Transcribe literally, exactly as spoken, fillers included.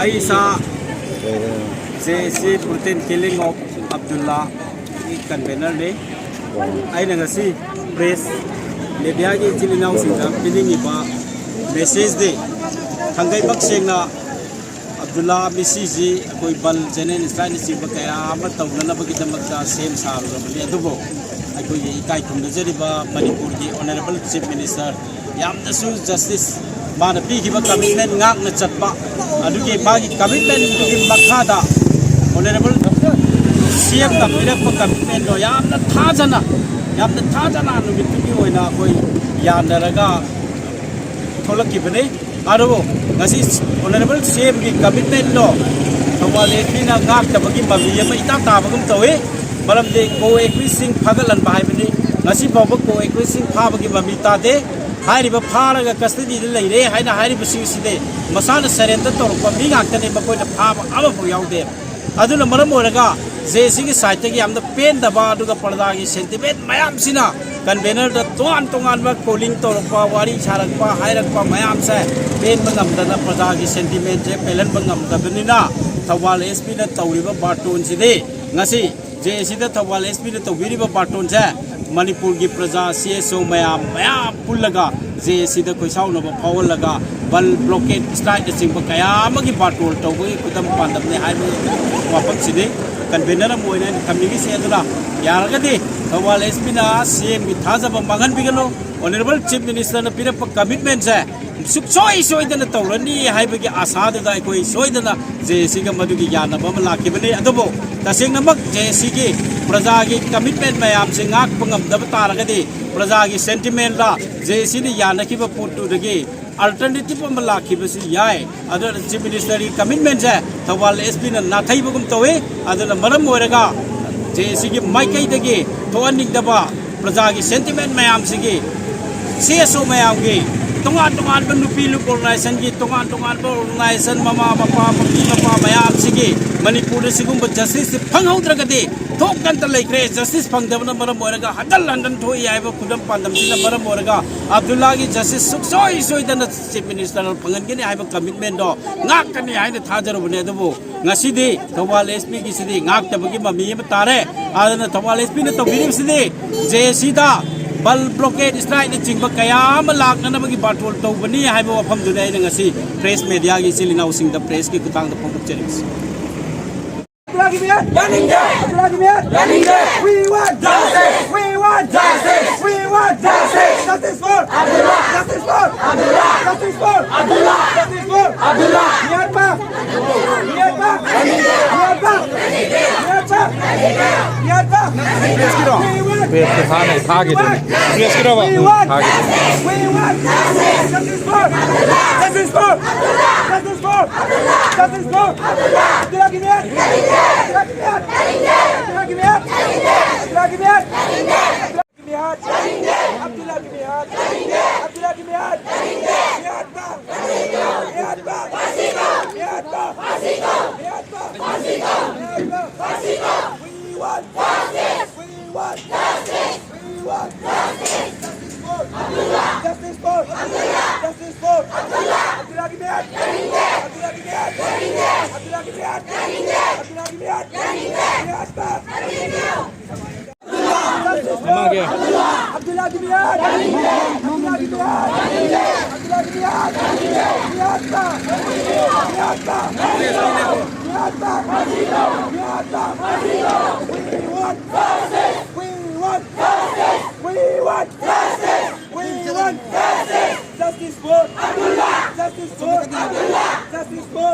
ꯑꯩ ꯏꯁꯥ ꯖꯦ ꯑꯦ ꯁꯤ ꯕ꯭ꯔꯨꯇꯦꯜ ꯀꯤꯂꯤꯡ ꯑꯣꯐ ꯑꯕꯗꯨꯜꯂꯥꯒꯤ ꯀꯟꯚꯦꯅꯔꯅꯤ꯫ ꯑꯩꯅ ꯉꯁꯤ ꯄ꯭ꯔꯦꯁ ꯃꯦꯗꯤꯌꯥꯒꯤ ꯏꯆꯤꯜ ꯏꯅꯥꯎꯁꯤꯡꯗ ꯄꯤꯅꯤꯡꯉꯤꯕ ꯃꯦꯁꯦꯖꯇꯤ, ꯊꯥꯡꯒꯩꯃꯛ ꯁꯦꯡꯅ ꯑꯕꯗꯨꯜꯂꯥ ꯃꯤꯁꯤꯁꯤ ꯑꯩꯈꯣꯏ ꯕꯟ, ꯖꯦꯅꯦꯔꯦꯜ ꯁ꯭ꯇ꯭ꯔꯥꯏꯛꯅꯆꯤꯡꯕ ꯀꯌꯥ ꯑꯃ ꯇꯧꯅꯅꯕꯒꯤꯗꯃꯛꯇ ꯁꯦꯝ ꯁꯥꯔꯨꯔꯕꯅꯤ꯫ ꯑꯗꯨꯕꯨ ꯑꯩꯈꯣꯏꯒꯤ ꯏꯀꯥꯏ ꯈꯨꯝꯅꯖꯔꯤꯕ ꯃꯅꯤꯄꯨꯔꯒꯤ ꯑꯣꯅꯔꯦꯕꯜ ꯆꯤꯐ ꯃꯤꯅꯤꯁꯇꯔ, ꯌꯥꯝꯅꯁꯨ ꯖꯁꯇꯤꯁ, ꯃꯥꯅ ꯄꯤꯈꯤꯕ ꯀꯃꯤꯠꯃꯦꯟ ꯉꯥꯛꯅ ꯆꯠꯄ, ꯑꯗꯨꯒꯤ ꯃꯥꯒꯤ ꯀꯃꯤꯠꯃꯦꯟꯗꯨꯒꯤ ꯃꯈꯥꯗ ꯑꯣꯅꯔꯦꯕꯜ ꯁꯤ ꯑꯦꯝꯅ ꯄꯤꯔꯛꯄ ꯀꯃꯤꯠꯃꯦꯟꯗꯣ ꯌꯥꯝꯅ ꯊꯥꯖꯅ, ꯌꯥꯝꯅ ꯊꯥꯖꯅ ꯅꯨꯃꯤꯠꯇꯨꯒꯤ ꯑꯣꯏꯅ ꯑꯩꯈꯣꯏ ꯌꯥꯅꯔꯒ ꯊꯣꯛꯂꯛꯈꯤꯕꯅꯤ꯫ ꯑꯗꯨꯕꯨ ꯉꯁꯤ ꯑꯣꯅꯔꯦꯕꯜ ꯁꯤ ꯑꯦꯝꯒꯤ ꯀꯃꯤꯠꯃꯦꯟꯗꯣ ꯊꯧꯕꯥꯜ ꯑꯦꯁ ꯄꯤꯅ ꯉꯥꯛꯇꯕꯒꯤ ꯃꯃꯤ ꯑꯃ ꯏꯇꯥ ꯇꯥꯕꯒꯨꯝ ꯇꯧꯏ꯫ ꯃꯔꯝꯗꯤ ꯀꯣ ꯑꯦꯀ꯭ꯌꯨꯁꯁꯤꯡ ꯐꯥꯒꯠꯍꯟꯕ ꯍꯥꯏꯕꯅꯤ꯫ ꯉꯁꯤ ꯐꯥꯎꯕ ꯀꯣ ꯑꯦꯀ꯭ꯌꯨꯁꯁꯤꯡ ꯐꯥꯕꯒꯤ ꯃꯃꯤ ꯇꯥꯗꯦ꯫ ꯍꯥꯏꯔꯤꯕ ꯐꯥꯔꯒ ꯀꯁꯇꯗꯤꯗ ꯂꯩꯔꯦ ꯍꯥꯏꯅ ꯍꯥꯏꯔꯤꯕꯁꯤꯡꯁꯤꯗꯤ ꯃꯁꯥꯅ ꯁꯔꯦꯟꯗꯔ ꯇꯧꯔꯛꯄ ꯃꯤ ꯉꯥꯛꯇꯅꯤ, ꯃꯈꯣꯏꯅ ꯐꯥꯕ ꯑꯃꯐꯥꯎ ꯌꯥꯎꯗꯦ꯫ ꯑꯗꯨꯅ ꯃꯔꯝ ꯑꯣꯏꯔꯒ ꯖꯦ ꯑꯦ ꯁꯤꯒꯤ ꯁꯥꯏꯠꯇꯒꯤ ꯌꯥꯝꯅ ꯄꯦꯟꯗꯕ, ꯑꯗꯨꯒ ꯄ꯭ꯔꯖꯥꯒꯤ ꯁꯦꯟꯇꯤꯃꯦꯟ ꯃꯌꯥꯝꯁꯤꯅ ꯀꯟꯚꯦꯅꯔꯗ ꯇꯣꯉꯥꯟ ꯇꯣꯉꯥꯟꯕ ꯀꯣꯂꯤꯡ ꯇꯧꯔꯛꯄ, ꯋꯥꯔꯤ ꯁꯥꯔꯛꯄ, ꯍꯥꯏꯔꯛꯄ ꯃꯌꯥꯝꯁꯦ ꯄꯦꯟꯕ ꯉꯝꯗꯅ, ꯄ꯭ꯔꯖꯥꯒꯤ ꯁꯦꯟꯇꯤꯃꯦꯟꯁꯦ ꯄꯦꯜꯍꯟꯕ ꯉꯝꯗꯕꯅꯤꯅ ꯊꯧꯕꯥꯜ ꯑꯦꯁ ꯄꯤꯅ ꯇꯧꯔꯤꯕ ꯕꯥꯔꯇꯣꯟꯁꯤꯗꯤ ꯉꯁꯤ ꯖꯦ ꯑꯦ ꯁꯤꯗ ꯊꯧꯕꯥꯜ ꯑꯦꯁ ꯄꯤꯅ ꯇꯧꯕꯤꯔꯤꯕ ꯕꯥꯔꯇꯣꯟꯁꯦ ꯃꯅꯤꯄꯨꯔꯒꯤ ꯄ꯭ꯔꯖꯥ, ꯁꯤ ꯑꯦꯁ ꯑꯣ ꯃꯌꯥꯝ, ꯃꯌꯥꯝ ꯄꯨꯜꯂꯒ ꯖꯦ ꯑꯦ ꯁꯤꯗ ꯈꯣꯏꯁꯥꯎꯅꯕ ꯐꯥꯎꯍꯜꯂꯒ ꯕꯟ, ꯕ꯭ꯂꯣꯀꯦꯠ, ꯁ꯭ꯇ꯭ꯔꯥꯏꯛꯅꯆꯤꯡꯕ ꯀꯌꯥ ꯑꯃꯒꯤ ꯕꯥꯔꯇꯣꯟ ꯇꯧꯕꯒꯤ ꯈꯨꯗꯝ ꯄꯥꯟꯗꯝꯅꯤ ꯍꯥꯏꯕꯒꯤ ꯋꯥꯐꯝꯁꯤꯅꯤ ꯀꯟꯚꯦꯅꯔ ꯑꯃ ꯑꯣꯏꯅ ꯑꯩꯅ ꯊꯝꯅꯤꯡꯉꯤꯁꯦ꯫ ꯑꯗꯨꯅ ꯌꯥꯔꯒꯗꯤ ꯊꯧꯕꯥꯜ ꯑꯦꯁ ꯄꯤꯅ ꯁꯤ ꯑꯦꯝꯒꯤ ꯊꯥꯖꯕ ꯃꯥꯡꯍꯟꯕꯤꯒꯅꯨ꯫ ꯑꯣꯅꯔꯦꯕꯜ ꯆꯤꯐ ꯃꯤꯅꯤꯁꯇꯔꯅ ꯄꯤꯔꯛꯄ ꯀꯃꯤꯠꯃꯦꯟꯁꯦ ꯁꯨꯡꯁꯣꯏ ꯁꯣꯏꯗꯅ ꯇꯧꯔꯅꯤ ꯍꯥꯏꯕꯒꯤ ꯑꯥꯁꯥꯗꯨꯗ ꯑꯩꯈꯣꯏ ꯁꯣꯏꯗꯅ ꯖꯦ ꯑꯦ ꯁꯤꯒ ꯃꯗꯨꯒꯤ ꯌꯥꯅꯕ ꯑꯃ ꯂꯥꯛꯈꯤꯕꯅꯤ꯫ ꯑꯗꯨꯕꯨ ꯇꯁꯦꯡꯅꯃꯛ ꯖꯦ ꯑꯦ ꯁꯤꯒꯤ ꯄ꯭ꯔꯖꯥꯒꯤ ꯀꯃꯤꯠꯃꯦꯟ ꯃꯌꯥꯝꯁꯦ ꯉꯥꯛꯄ ꯉꯝꯗꯕ ꯇꯥꯔꯒꯗꯤ, ꯄ꯭ꯔꯖꯥꯒꯤ ꯁꯦꯟꯇꯤꯃꯦꯟꯗ ꯖꯦ ꯑꯦ ꯁꯤꯅ ꯌꯥꯅꯈꯤꯕ ꯄꯣꯠꯇꯨꯗꯒꯤ ꯑꯜꯇꯔꯅꯦꯇꯤꯚ ꯑꯃ ꯂꯥꯛꯈꯤꯕꯁꯨ ꯌꯥꯏ꯫ ꯑꯗꯨꯅ ꯆꯤꯐ ꯃꯤꯅꯤꯁꯇꯔꯒꯤ ꯀꯃꯤꯠꯃꯦꯟꯁꯦ ꯊꯧꯕꯥꯜ ꯑꯦꯁ ꯄꯤꯅ ꯅꯥꯊꯩꯕꯒꯨꯝ ꯇꯧꯏ꯫ ꯑꯗꯨꯅ ꯃꯔꯝ ꯑꯣꯏꯔꯒ ꯖꯦ ꯑꯦ ꯁꯤꯒꯤ ꯃꯥꯏꯀꯩꯗꯒꯤ ꯊꯣꯛꯍꯟꯅꯤꯡꯗꯕ ꯄ꯭ꯔꯖꯥꯒꯤ ꯁꯦꯟꯇꯤꯃꯦꯟ ꯃꯌꯥꯝꯁꯤꯒꯤ, ꯁꯤ ꯑꯦꯁ ꯑꯣ ꯃꯌꯥꯝꯒꯤ, ꯇꯣꯉꯥꯟ ꯇꯣꯉꯥꯟꯕ ꯅꯨꯄꯤ ꯂꯨꯞ ꯑꯣꯔꯒꯅꯥꯏꯖꯦꯁꯟꯒꯤ, ꯇꯣꯉꯥꯟ ꯇꯣꯉꯥꯟꯕ ꯑꯣꯔꯒꯅꯥꯏꯖꯦꯁꯟ, ꯃꯃꯥ ꯃꯄꯥ, ꯃꯄꯤ ꯃꯄꯥ ꯃꯌꯥꯝꯁꯤꯒꯤ ꯃꯅꯤꯄꯨꯔꯗ ꯁꯤꯒꯨꯝꯕ ꯖꯁꯇꯤꯁꯁꯤ ꯐꯪꯍꯧꯗ꯭ꯔꯒꯗꯤ ꯊꯣꯛꯇꯅꯇ ꯂꯩꯈ꯭ꯔꯦ꯫ ꯖꯁꯇꯤꯁ ꯐꯪꯗꯕꯅ ꯃꯔꯝ ꯑꯣꯏꯔꯒ ꯍꯟꯖꯟ ꯍꯟꯖꯟ ꯊꯣꯛꯏ ꯍꯥꯏꯕ ꯈꯨꯗꯝ ꯄꯥꯟꯗꯝꯁꯤꯅ ꯃꯔꯝ ꯑꯣꯏꯔꯒ ꯑꯕꯗꯨꯜꯂꯥꯒꯤ ꯖꯁꯇꯤꯁ ꯁꯨꯡꯁꯣꯏ ꯁꯣꯏꯗꯅ ꯆꯤꯐ ꯃꯤꯅꯤꯁꯇꯔꯅ ꯐꯪꯍꯟꯒꯅꯤ ꯍꯥꯏꯕ ꯀꯃꯤꯠꯃꯦꯟꯗꯣ ꯉꯥꯛꯀꯅꯤ ꯍꯥꯏꯅ ꯊꯥꯖꯔꯨꯕꯅꯦ꯫ ꯑꯗꯨꯕꯨ ꯉꯁꯤꯗꯤ ꯊꯧꯕꯥꯜ ꯑꯦꯁ ꯄꯤꯒꯤꯁꯤꯗꯤ ꯉꯥꯛꯇꯕꯒꯤ ꯃꯃꯤ ꯑꯃ ꯇꯥꯔꯦ꯫ ꯑꯗꯨꯅ ꯊꯧꯕꯥꯜ ꯑꯦꯁ ꯄꯤꯅ ꯇꯧꯕꯤꯔꯤꯕꯁꯤꯗꯤ ꯖꯦ ꯁꯤꯗ ꯕꯜ ꯕ꯭ꯂꯣꯀꯦꯠ ꯏꯁꯇ꯭ꯔꯥꯏꯛꯅꯆꯤꯡꯕ ꯀꯌꯥ ꯑꯃ ꯂꯥꯛꯅꯅꯕꯒꯤ ꯕꯥꯇꯣꯜ ꯇꯧꯕꯅꯤ ꯍꯥꯏꯕ ꯋꯥꯐꯝꯗꯨꯅꯤ ꯑꯩꯅ ꯉꯁꯤ ꯄ꯭ꯔꯦꯁ ꯃꯦꯗꯤꯌꯥꯒꯤ ꯏꯆꯤꯜ ꯏꯅꯥꯎꯁꯤꯡꯗ ꯄ꯭ꯔꯦꯁꯀꯤ ꯈꯨꯠꯊꯥꯡꯗ ꯐꯣꯡꯗꯣꯛꯆꯔꯤꯕꯁꯤ꯫ ꯑꯕꯗꯨꯜꯂꯥꯒꯤ ꯃꯤꯌꯥꯠ! ꯌꯥꯅꯤꯡꯗꯦ! ꯑꯕꯗꯨꯜꯂꯥꯒꯤ ꯃꯤꯌꯥꯠ! ꯌꯥꯅꯤꯡꯗꯦ! We want justice! We want justice! We want justice! Justice for Abdullah! Justice for Abdullah! Justice for Abdullah! Justice for Abdullah! ꯃꯤꯌꯥꯠ ꯄꯥ! ꯃꯤꯌꯥꯠ ꯄꯥ! ꯃꯤꯌꯥꯠ ꯄꯥ! ꯃꯤꯌꯥꯠ ꯄꯥ! ꯃꯤꯌꯥꯠ ꯄꯥ! ꯄ꯭ꯔꯦꯁꯀꯤꯔꯣ? We want ꯄ꯭ꯔꯦꯁꯀꯤ ꯊꯥꯅ ꯊꯥꯈꯤꯗꯣꯏꯅꯤ꯫ ꯄ꯭ꯔꯦꯁꯀꯤꯔꯣꯕ? We want ꯊꯥꯈꯤꯗꯣꯏꯅꯤ꯫ We want justice for Abdullah! Justice for Abdullah! Justice for Abdullah! Justice for Abdullah! ꯑꯕꯗꯨꯜꯂꯥꯒꯤ ꯃꯤꯌꯥꯠ! ꯑꯕꯗꯨꯜꯂꯥꯒꯤ ꯃꯤꯌꯥꯠ! ꯑꯕꯗꯨꯜꯂꯥꯒꯤ ꯃꯤꯌꯥꯠ! ꯑꯕꯗꯨꯜꯂꯥꯒꯤ ꯃꯤꯌꯥꯠ! ꯃꯤꯌꯥꯠ! ꯑꯕꯗꯨꯜꯂꯥꯒꯤ ꯃꯤꯌꯥꯠ! ꯑꯕꯗꯨꯜꯂꯥꯒꯤ ꯃꯤꯌꯥꯠ! ꯃꯤꯌꯥꯠ ꯄꯥ! ꯃꯤꯌꯥꯠ ꯄꯥ! ꯃꯤꯌꯥꯠ ꯄꯥ! ꯃꯤꯌꯥꯠ ꯄꯥ! ꯃꯤꯌꯥꯠ ꯄꯥ! We want justice! We want justice! We want justice! Justice for Abdullah! Justice for Abdullah! Justice for Abdullah! ꯑꯕꯗꯨꯜꯂꯥꯒꯤ ꯃꯤꯌꯥꯠ! ꯑꯕꯗꯨꯜꯂꯥꯒꯤ ꯃꯤꯌꯥꯠ! ꯑꯕꯗꯨꯜꯂꯥꯒꯤ ꯃꯤꯌꯥꯠ! ꯑꯕꯗꯨꯜꯂꯥꯒꯤ ꯃꯤꯌꯥꯠ! ꯃꯤꯌꯥꯠ ꯄꯥ! ꯃꯃꯥꯡꯒꯤ ꯑꯕꯗꯨꯜꯂꯥꯒꯤ ꯃꯤꯌꯥꯠ! ꯑꯕꯗꯨꯜꯂꯥꯒꯤ ꯃꯤꯌꯥꯠ! ꯑꯕꯗꯨꯜꯂꯥꯒꯤ ꯃꯤꯌꯥꯠ! ꯃꯤꯌꯥꯠ ꯄꯥ! ꯃꯤꯌꯥꯠ ꯄꯥ! ꯃꯤꯌꯥꯠ ꯄꯥ! ꯃꯤꯌꯥꯠ ꯄꯥ! We want justice! We want justice! We want justice! We want justice! Justice for Abdullah! Justice for Abdullah! Justice for